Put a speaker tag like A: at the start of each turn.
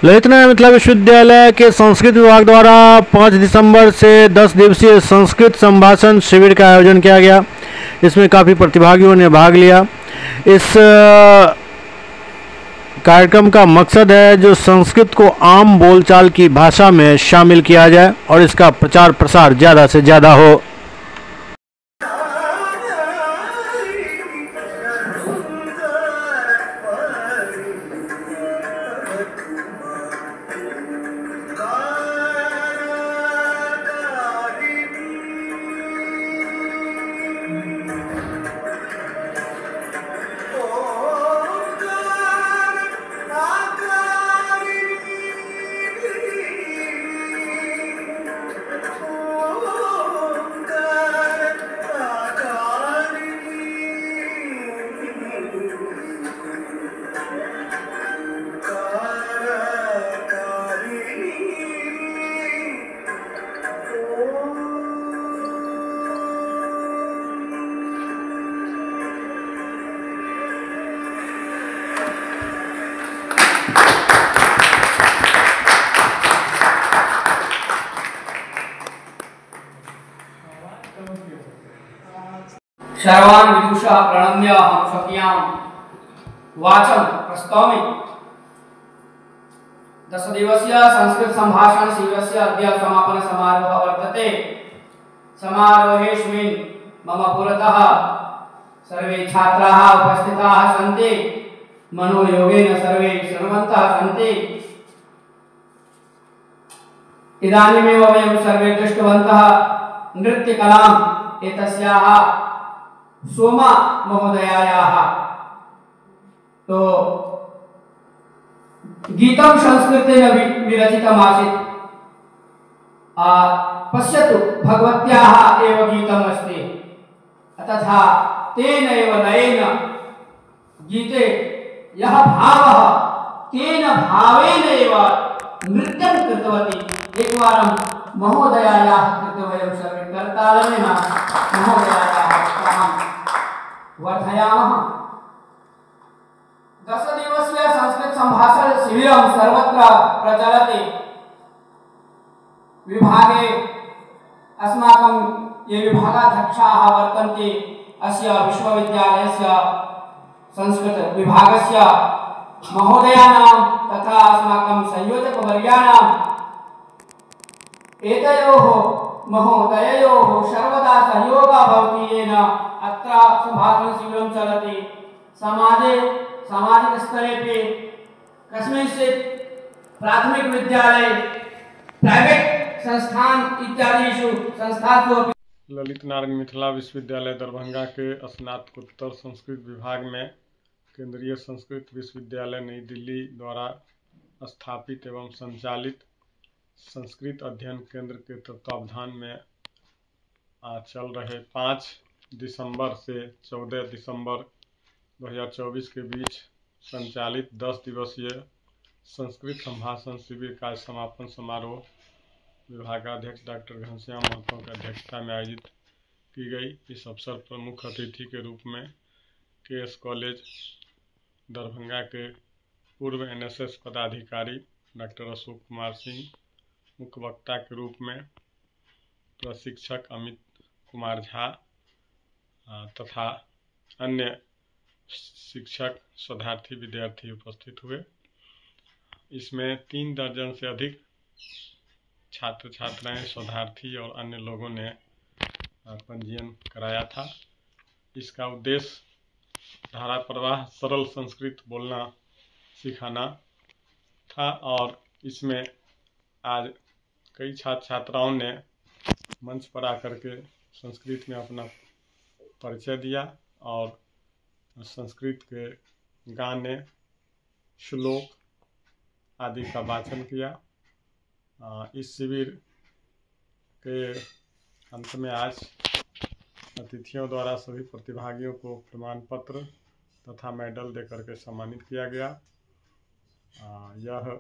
A: ललित नारायण मिथिला विश्वविद्यालय के संस्कृत विभाग द्वारा 5 दिसंबर से 10 दिवसीय संस्कृत संभाषण शिविर का आयोजन किया गया। इसमें काफ़ी प्रतिभागियों ने भाग लिया। इस कार्यक्रम का मकसद है जो संस्कृत को आम बोलचाल की भाषा में शामिल किया जाए और इसका प्रचार प्रसार ज़्यादा से ज़्यादा हो।
B: सर्वान् विदुषः प्रणम्य अहं स्वकीयां वाचं प्रस्तौमि। 10 दिवसीय संस्कृत संभाषण शिविरस्य अद्य समापन समारोहः वर्तते। समारोहेऽस्मिन् मम पुरतः सर्वे छात्राः उपस्थिताः सन्ति। मनोयोगेन सर्वे शृण्वन्तः सन्ति। इदानीमेव वयं सर्वे दृष्टवन्तः नृत्यकलाम् एतस्याः सोमा महोदयायाः। तो गीतं संस्कृतेन विरचितमासीत्। पश्यतु, भगवत्याः एव गीतम् अस्ति तथा तेन एव लयेन गीते यः भावः तेन भावेन एव नृत्यं कृतवती। एकवारं महोदयायाः कृते वयं सर्वे करतालनेन महोदयायाः वर्धयामः। 10 दिवसीय संस्कृत संभाषण शिविरं सर्वत्र प्रचलति। विभागे अस्माकं ये विभागाध्यक्षाः वर्तन्ते, अस्य विश्वविद्यालयस्य संस्कृत विभागस्य महोदयानां तथा अस्माकं संयोजकवर्याणाम् एतयोः महोदययोः सर्वदा सहयोगः भवति। येन अत्र संभाषणशिबिरं चलति। समाजे सामाजिकस्तरेपि कस्मिंश्चित् प्राथमिकविद्यालये, प्राइवेट संस्थान इत्यादिषु संस्थासु अपि।
C: ललित नारायण मिथिला विश्वविद्यालय दरभंगा के स्नातकोत्तर संस्कृत विभाग में केंद्रीय संस्कृत विश्वविद्यालय नई दिल्ली द्वारा स्थापित एवं संचालित संस्कृत अध्ययन केंद्र के तत्वावधान में चल रहे 5 दिसंबर से 14 दिसंबर 2024 के बीच संचालित 10 दिवसीय संस्कृत संभाषण शिविर का समापन समारोह विभागाध्यक्ष डॉक्टर घनश्याम महतो की अध्यक्षता में आयोजित की गई। इस अवसर पर मुख्य अतिथि के रूप में के.एस. कॉलेज दरभंगा के पूर्व एनएसएस पदाधिकारी डॉक्टर अशोक कुमार सिंह, मुख्य वक्ता के रूप में प्रशिक्षक अमित कुमार झा तथा अन्य शिक्षक शोधार्थी विद्यार्थी उपस्थित हुए। इसमें 3 दर्जन से अधिक छात्र छात्राएं, शोधार्थी और अन्य लोगों ने पंजीयन कराया था। इसका उद्देश्य धारा प्रवाह सरल संस्कृत बोलना सिखाना था और इसमें आज कई छात्र छात्राओं ने मंच पर आकर के संस्कृत में अपना परिचय दिया और संस्कृत के गाने, श्लोक आदि का वाचन किया। इस शिविर के अंत में आज अतिथियों द्वारा सभी प्रतिभागियों को प्रमाण पत्र तथा मेडल देकर के सम्मानित किया गया। यह